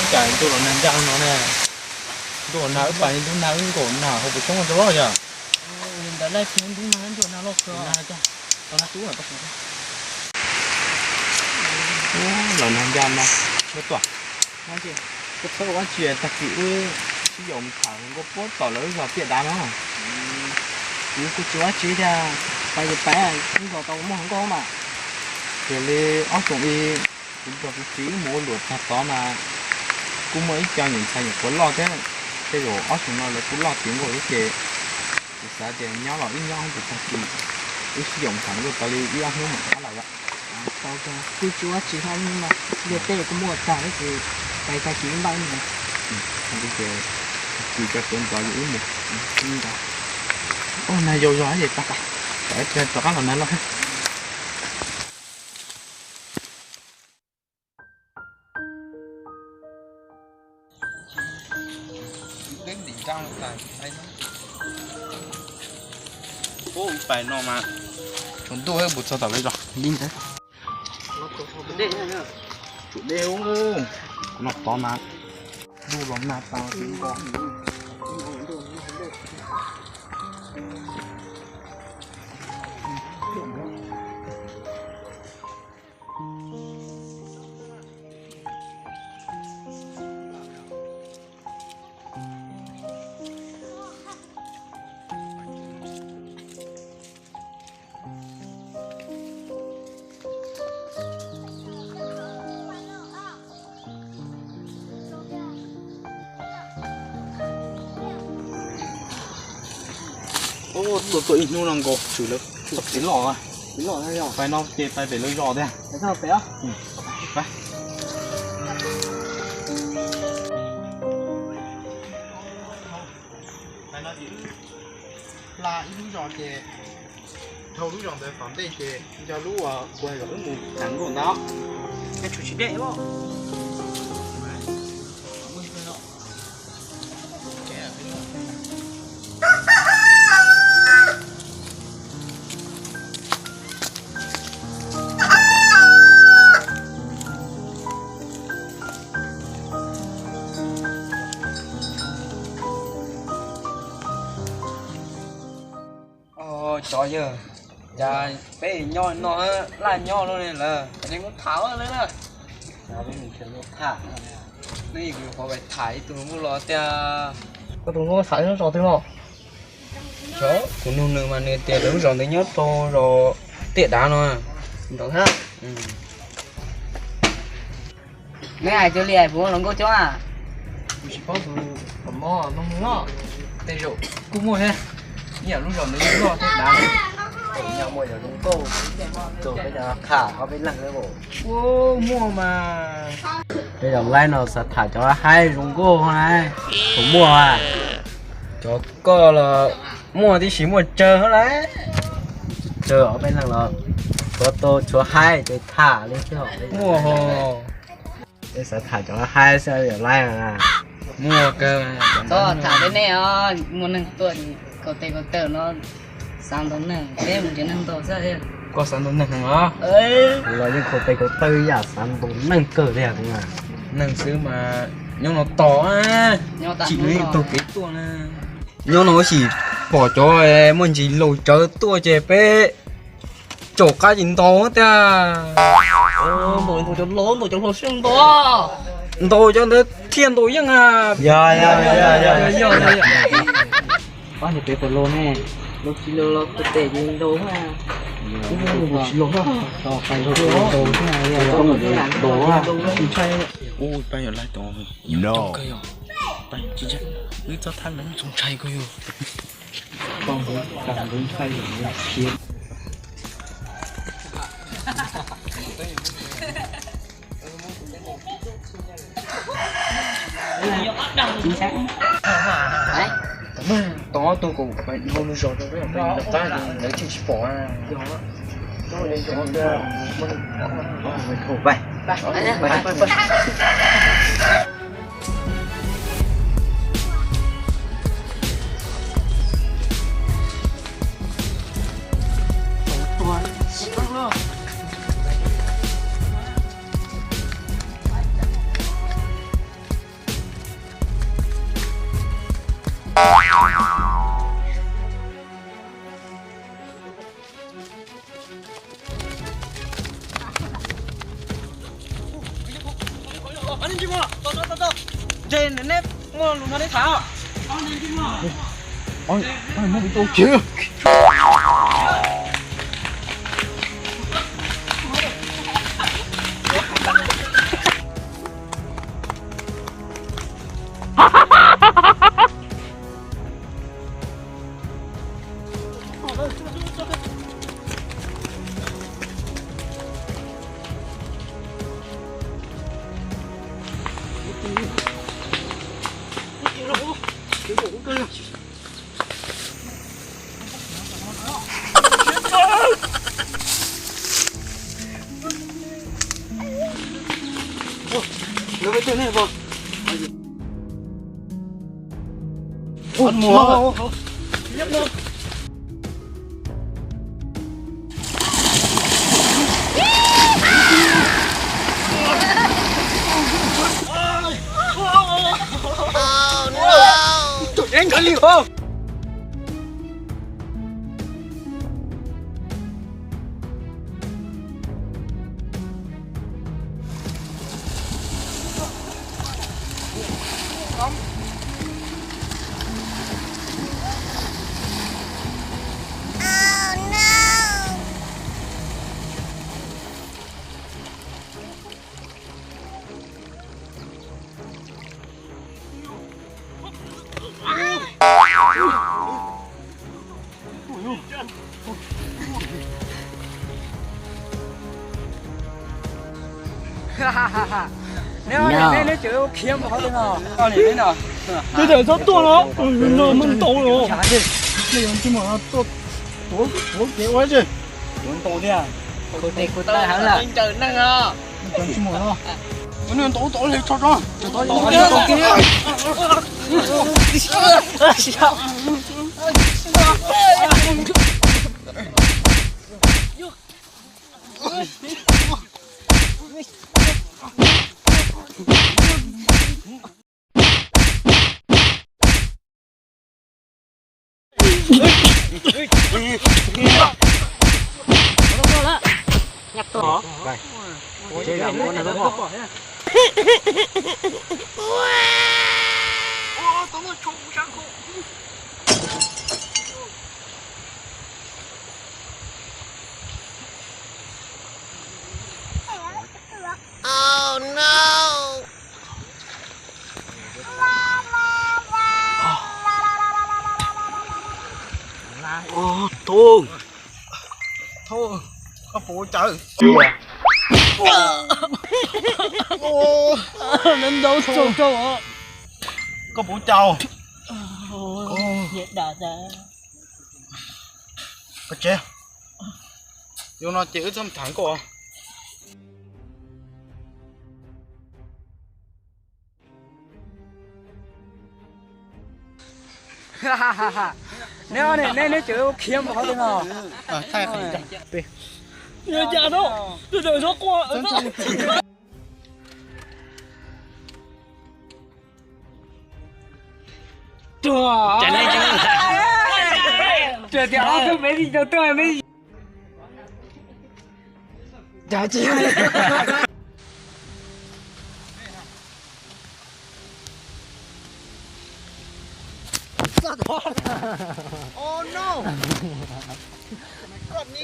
Cas ntuj los nag ncaj no ne, ntuj los nag wb pais ntuj nag wb nkaum nag hauv pem tshoob rau loj yog. Ntawd laj tsis ntub nag ntuj nag loj kawg. Los nag ncaj no, tuaj, koj txhob ua dab tsi tag kis wb sib yaum mus tham nkauj puab tom lawv zos tiaj dav no. Kuv kuj tsis ua dab tsi thiab, pais ces pais, ib nkaus tau muaj hluas nkauj mas. Yog li ob xyoos ib, kuv nrog kuv txiv wb mus ua luam tag tod mas kuj muaj ib co nyuam ntxhais nyuam qhuav loj thiab, tej zaum ob xyoos no lawv kuj loj tiav nkauj thiab ces kuv xav tias nyob los wb nyob ib ntsis tag kis, wb sib yaum tham nkauj tau li ib ob hnub mam rov qab los yom. Tau kawg, kuj tsis ua dab tsi thiab, hnub no ntiaj teb kuj muaj tag thiab ces pais tag kis wb npaj wb mus. Ces tag kis cov tuav ntxov ces wb mus. Ua nag yau zog ces tag, rov qab los nag loj. Ub, pais no mas tsaus ntuj mus txog tom lawv zos li ntawd. Tsum dej ub, no tod mas ntuj los nag tas li nko. Ub, tuaj tuaj ib hnub no nkaus tshwm lawm, tshwm txiv loj, txiv loj pais no ces pais pem lawv zos tiag. Pais no ces hla ib lub zos ces dhau lub zos ntawd tom ntej ces yog lub uas kuv hais kom wb mus tham nkauj ntawd. Tsis dej. Cov yawg, cas peb nyob no laj nyob luaj li lawm, nej muab tham lawm na. Peb yuav qhov pais tham ib tug nkauj los tiag. Koj tus nkauj xav nyob zos twg no? Kuv nug nws mas nws tias lawv lub zos ntawd nyob rau zos tiaj dav no. Neb hais cuag li hais puas muaj hluas nkauj coob a? Kuv tsis paub tus pom mob no, tej zaum kuj muaj thiab. Ib yam lub zos ntawd loj thiab dav, nyob muaj yog zoo nkauj, tus peb cov qham ob peb leeg lawm. Ua muaj mas. Peb cov laib no xav tham cov haib zoo nkauj na, puas muaj a? Cov koj los muaj tib si, muaj tsawg lawm. Tsawg ob peb leeg los tshuav tau tshuav haib ces tham li xwb. Muaj ho. Peb xav tham cov haib xwb yom laib. Muaj kawg. Txhob tham li nej os, muaj neeg tuaj kaus tes kaus taw no, xav ntaus neeg, peb mus nrhiav neeg ntaus xwb. Koj xav ntaus neeg heev los? Kuv los yeej kaus tes kaus taw ib yam, xav ntaus neeg kawg li kuv. Neeg xwb mas nyob no tos, tsim no yeej taug kev tuaj na. Nyob no tab sis pom cov muaj ntsis laus tsawv tuaj ces peb tsaum qab ces ntaus tiag. Ntaus cov laus, ntaus cov laus siab ntaus. Ntaus cov ntawd thiaj ntaus yeej a. Yog, yog, yog, yog. Pab niag pem puas laus ne? Laus tsis laus los kuv tes ces laus na. Kuv tsis laus na. Tos pais laus, laus na. Ub, pab yog laib tos. Yog, yog. Pab yog tsis ntshai. Wb txhob thab lawv, txhob ntshai koj yog. Koj ntxhais ntxhais siab. Tod tuaj kom peb dhau lub zos rau peb, lawv tsis pom. Neb muaj lus no neb tham. Oj, muaj lus tuaj kiag. Neb, neb, neb tseem khiav mus hauv li no. Twb tawm txhob tuaj no, no muaj ntau los. Tuav kev ua tsi. Kuv tes kuv taw heev lawm. Ntau tod. Thoj, thoj, koj puas ua cas? Neb ntaus tsaug tsaug os. Koj puas ua cas? Koj tsev, yuav no ces wb txhob tham koj. Neb, neb, neb tseem khiav mus qhov twg no? Yog cas no, twb tawm txhob quaj. Tias ob tug me li rau tuaj me. Oh no! Koj ni.